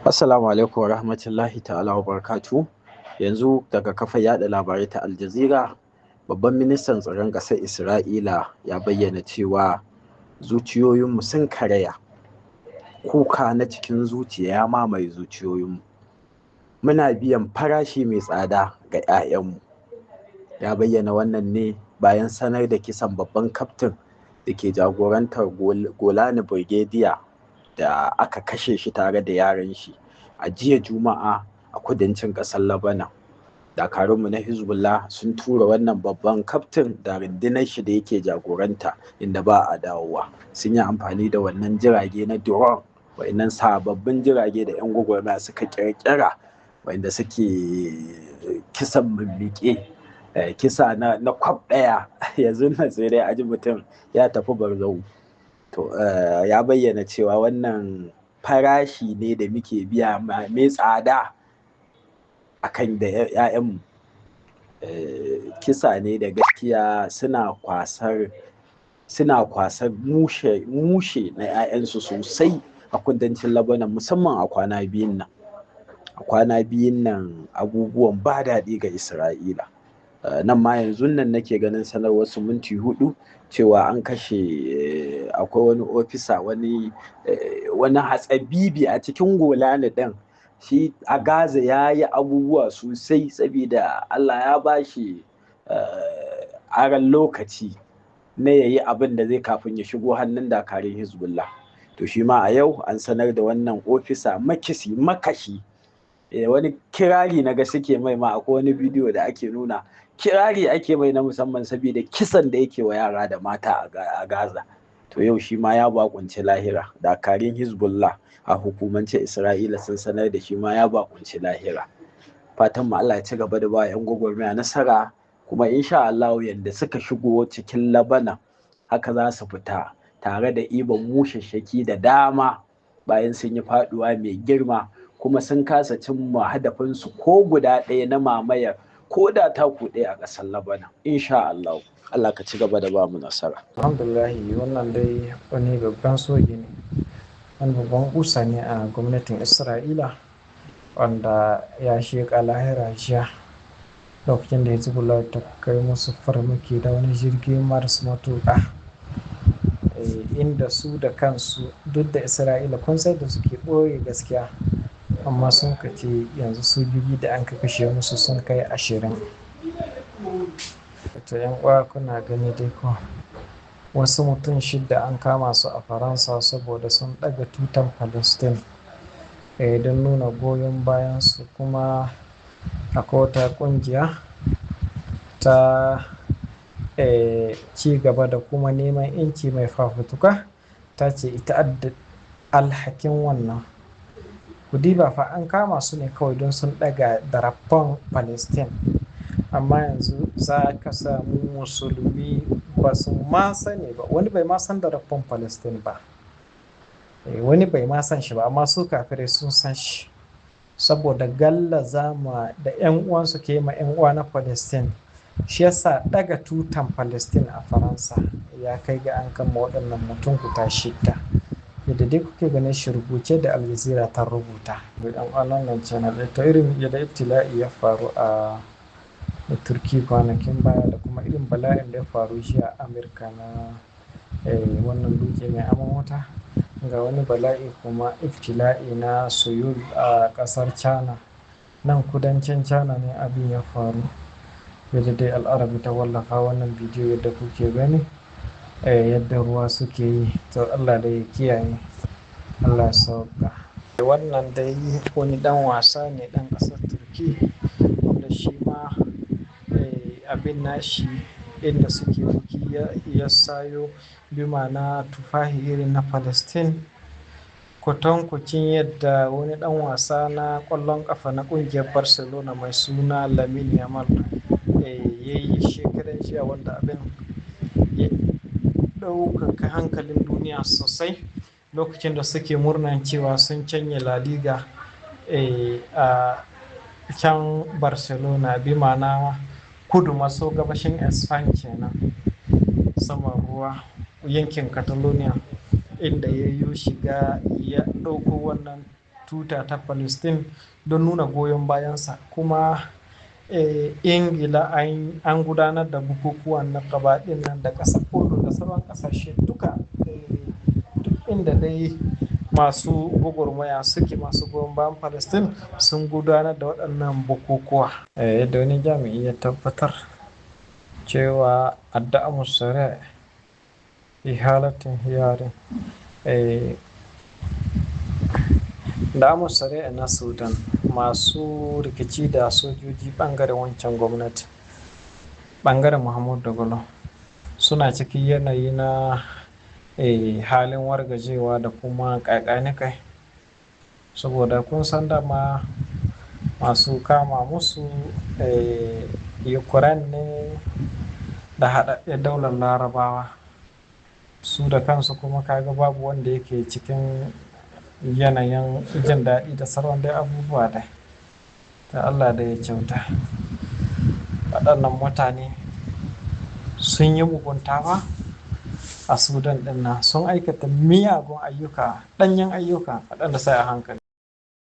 Assalamu alaikum wa rahmatullahi ta'ala wa barakatu. Yanzu daga kafar yada labarai ta Al Jazeera, babban ministan tsaron ƙasar Isra'ila ya bayyana cewa zuciyoyinmu sun karaya. Kuka na cikin zuciya ya mamaye zuciyoyinmu. Muna biyan farashi mai tsada ga 'ya'yanmu. Ya bayyana wannan ne bayan sanar da kisan babban kaftin da ke jagorantar Golani Brigadier da aka kashe shi tare da yaran shi a jiya Juma'a a kudancin ƙasar Lebanon. Dakarunmu na Hezbollah sun tura wannan babban kaftin da rundunar shi da yake jagoranta inda ba a dawowa. Sun yi amfani da wannan jirage na drone, wa'innan sababbin jirage da 'yan gwagwarmaya suka ƙirƙira, wa'inda suke kisan mimmiƙe, kisa na kwab ɗaya, yanzu nan sai dai a ji mutum ya tafi barzahu. To, ya bayyana cewa wannan farashi ne da muke biya mai tsada akan da 'ya'yanmu. Kisa ne da gaskiya suna kwasar mushe mushe na 'ya'yansu sosai a kudancin Lebanon, musamman a kwana biyun nan. A kwana biyun nan abubuwan ba daɗi ga Isra'ila. Nan ma yanzu nan nake ganin sanarwar su minti 4 cewa an kashe, akwai wani ofisa, wani hatsabibi a cikin Golani ɗin. Shi a Gaza ya yi abubuwa sosai saboda Allah ya ba shi aron lokaci na ya yi abin da zai kafin ya shigo hannun dakarun Hezbollah. To, shi ma a yau an sanar da wannan ofisa makisi makashi, wani kirari na ga suke mai ma. Akwai wani bidiyo da ake nuna kirari ake mai na musamman saboda kisan da yake wa yara da mata a Gaza. To, yau shi ma ya bakunci lahira. Dakarun Hezbollah a hukumance Isra'ila sun sanar da shi ma ya bakunci lahira. Fatan mu Allah ya ci gaba da ba 'yan gwagwarmaya nasara, kuma insha Allah yanda suka shigo cikin Labanan haka za su fita tare da iban mushashshaki da dama bayan sun yi faduwa mai girma, kuma sun kasa cimma hadafinsu ko guda ɗaya na mamayar ko da taku ɗaya a ƙasar Labanan, insha Allah. Allah ka ci gaba da ba mu nasara. Alhamdulillahi, wannan dai wani babban soji ne, wani babban kusa ne a gwamnatin Isra'ila wanda ya sheƙa lahira jiya lokacin da Hezbollah ta kai musu farmaki da wani jirgi maras matuƙa, inda su da kansu, duk da Isra'ila kun sai da suke ɓoye gaskiya, amma sun kace yanzu sojoji da an ka kashe musu sun kai 20. To, yan uwa, kuna gani dai ko wasu mutum shidda an kama su a Faransa saboda sun ɗaga tutan Palestine don nuna goyon bayan su. Kuma akwai wata ƙungiya ta ci gaba da kuma neman 'yanci mai fafutuka ta ce ita adda alhakin wannan. Ku diba fa, an kama su ne kawai don sun ɗaga darafon Palestine, amma yanzu za ka samu musulmi ba su ma sani ba, wani bai ma san darafon Palestine ba, wani bai ma san shi ba, amma su kafirai sun san shi saboda gallaza ma da 'yan uwansu ke ma 'yan uwa na Palestine. Shi yasa ɗaga tutan Palestine a Faransa ya kai ga an kama waɗannan mutum guda shidda, yadda dai kuke ganin shi rubuce da Al Jazeera ta rubuta. Yan wannan channel, to irin yadda ibtila'i ya faru a Turki kwanakin baya da kuma irin bala'in da ya faru shi a Amurka na wannan dutse mai aman wuta, ga wani bala'i kuma, iftila'i na suyul a kasar China. Nan kudancin China ne abin ya faru, yadda dai Al'arabi ta wallafa wannan bidiyo, yadda kuke gani yadda ruwa suke yi. To, Allah da ya kiyaye, Allah ya sauka. Wannan dai wani dan wasa ne dan kasar Turki wanda shi ma abin nashi inda suke buki ya sayo bi na tufahi irin na Palestine, kwatankwacin yadda wani dan wasa na kwallon kafa na kungiyar Barcelona mai suna Lamine Yamal ya yi shekaran jiya, wanda abin ya ɗaukaka hankalin duniya sosai lokacin da suke murnan cewa sun canye La Liga a can Barcelona, bi ma'ana kudu maso gabashin Spain kenan, saman ruwa, yankin Catalonia, inda ya yi shiga ya ɗauko wannan. tuta ta Palestine don nuna goyon bayansa. Kuma Ingila an gudanar da bukukuwan na ɗin nan da ƙasar Urdun da sauran ƙasashe duka, duk inda dai masu gwagwarmaya suke, masu goyon bayan Palestine sun gudanar da waɗannan bukukuwa. Yadda wani jami'i ya tabbatar cewa addu'a musare fi halatin hiyarin da musare na Sudan masu rikici da sojoji ɓangaren wancan gwamnati, ɓangaren Muhammadu Dagalo, suna cikin yanayi na halin wargajewa da kuma ƙaƙanikai, saboda kun san dama masu kama musu Ukraine ne da haɗaɗɗen daular Larabawa. Su da kansu kuma kaga babu wanda yake cikin yanayin jin daɗi da sauran dai abubuwa dai. Ta Allah da ya kyauta. Waɗannan mutane sun yi mugunta ba a Sudan ɗin nan, sun aikata miyagun ayyuka, ɗanyen ayyuka waɗanda sai a hankali.